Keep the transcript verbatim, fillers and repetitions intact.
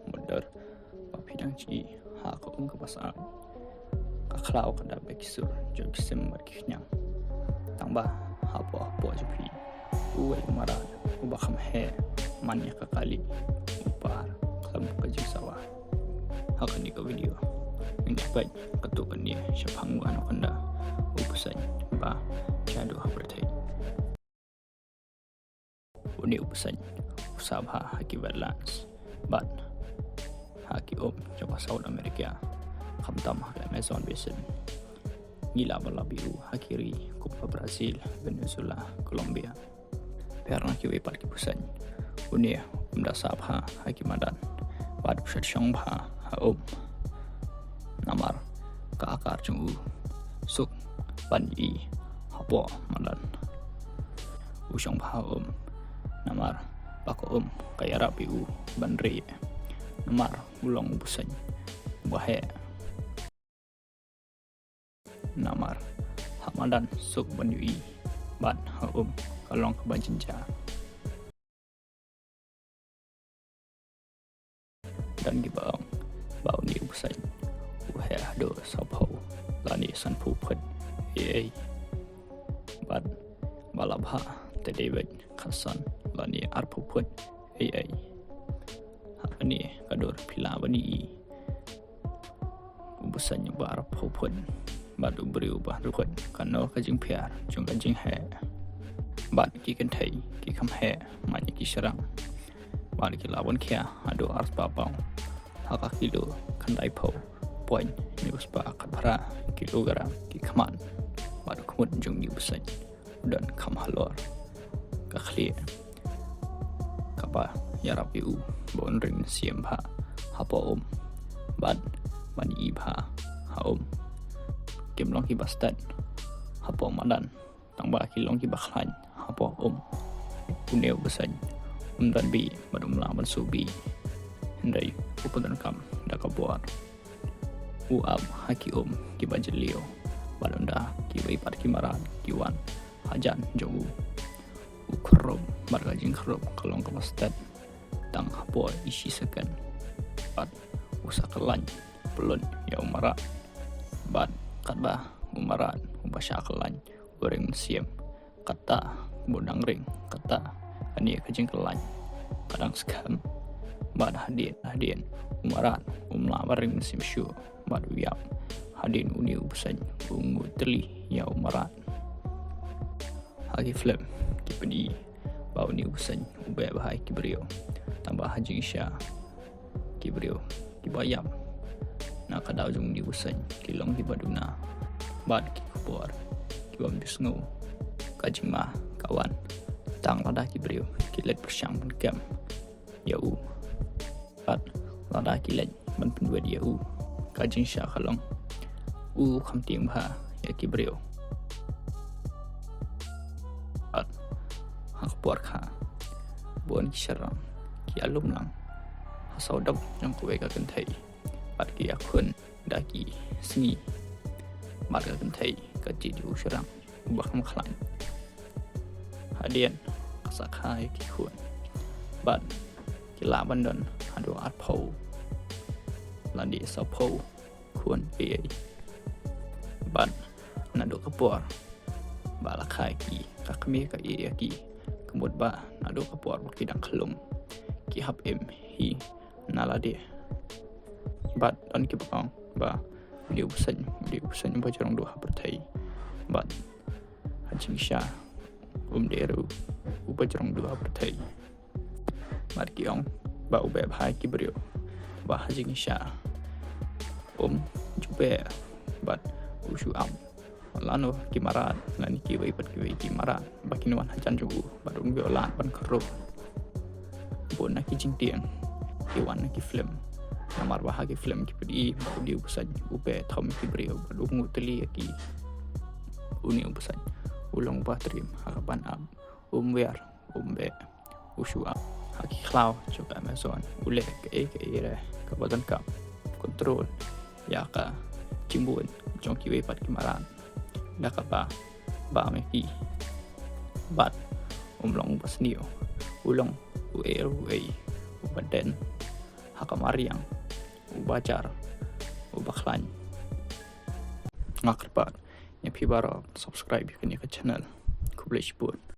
Mutdur ba phi dang sngewsih ha ka um kaba sah. Ka khlaw ka dap da ki sur jong ki sim bad ki khñiang. Tangba hapoh hapoh jong phi uwei u mrad uba kham heh man ïa ka kali u par khlem ka jingsawa. Ha kane ka video ngin ïa peit katto katne shaphang u anakunda, u bseiñ ba shaduh ha pyrthei. Une u bseiñ u sah bha ha ki wetlands bad ha ki um jong ka South America, khamtam ha ka Amazon Basin. Ngi lah ban lap ïa u ha ki ri kum ka Brazil, Venezuela, Colombia. Pher na kiwei pat ki bseiñ, une um da sah bha ha ki madan bad u shad shong bha ha um. Namar ka akar jong u suk ban ïohi hapoh madan. U shong bha ha um namar ba ka um ka ïarap ïa u ban rieh. Namar u long u bseiñ uba heh. Namar ha madan suk ban ïohi bad ha um ka long kaba jynjar. Don kiba ong ba une u bseiñ u heh haduh sawphew lane sanphew phut ei ei. Bad ba la bha te dei beit khatsan lane arphew phut ei ei. Ha kane ka dur phi lah ban ïohi u bseiñ uba arphew phut bad u briew uba hynriew phut, kano ka jingpher jong ka jingheh. Bad ki kynthei ki kham heh man ïa ki shrang. Bad ki lah ban khia haduh arspah pound ha ka kilo khyndaiphew point hynñiewspah khatphra kilogram ki khmat. Bad u khmut jong une u bseiñ u don kham halor ka khlieh kaba ïarap ïa u ba un ring mynsiem bha hapoh um bad ban ïohi bha ha um. Kim long kiba stet hapoh madan, tangba ki long kiba khlaiñ hapoh um. Une u bseiñ um don bih bad um lah ban suh bih, hynrei u pyndonkam da ka bor. U ap ha ki um kiba jylliew bad ynda kiwei pat ki mrad ki wan hajan jong u, u khrup bad ka jingkhrup ka long kaba stet tang hapoh i shi second. Bad u sa kyllaiñ pyllut ïa u mrad. Bad katba u mrad uba shah kyllaiñ u ring mynsiem, kata ba u dang ring, kata kane ka jingkyllaiñ ka dang skhem. Bad hadien hadien u mrad um lah ban ring mynsiem shuh bad u ïap. Hadien une u bseiñ u nguh tylli ïa u mrad. Ha ki film ki pyni ba une u bseiñ u beh bha ïa ki briew, tangba ha jingshisha ki briew kiba ïap na ka daw jong une u bseiñ ki long kiba duna bad ki khubor ki bym ju sngew. Ka jingma ka wan tang lada ki briew ki leit pyrshang ban kem ïa u. Bad lada ki leit ban pynwit ïa u, ka jingshisha ka long u kham tieng bha ïa ki briew. Bad ha ka por kha bun ki sharong ki ïalum lang ha sawdong jong kawei ka kynthei bad ki ïakhun da ki sngi. Bad ka kynthei ka jied ïa u sharong uba kham khlaiñ. Hadien ka sa kha ïa ki khun bad ki lah ban don haduh arphew lane sawphew khun ei ei. Bad naduh ka por ba la kha ïa ki, ka kmie ka ïeh ïa ki. Ka mut ba naduh ka por ba ki dang khlung ki hap im hi na lade. Bad don kiba ong ba u dei u bseiñ, u dei u bseiñ uba jrong duh ha pyrthei. Bad ha jingshisha um dei ruh uba jrong duh ha pyrthei. Bad ki ong ba u beh bha ïa ki briew, ba ha jingshisha um ju beh bad u shu ap lano ki mrad lane kiwei pat kiwei ki mrad ba kin wan hajan jong u bad un beh lad ban khrup. Bun na ki jingtieng ki wan na ki film, namar ba ha ki film ki pyni ba u dei u bseiñ u beh thom ïa ki briew bad u nguh tylli ïa ki. Une u bseiñ u long ba triem ha ka ban ap, um wer, um beh, u shu ap. Ha ki khlaw jong ka Amazon u leh kaei kaei re kaba donkam, control ïa ka jingbun jong kiwei pat ki mrad da kaba bam ïa ki. Bad um long uba sniew, u long uei uei uba den ha ka mariang uba jar, uba khlaiñ. Nga kyrpad ïa phi baroh subscribe ïa kane ka channel. Khublei shibun.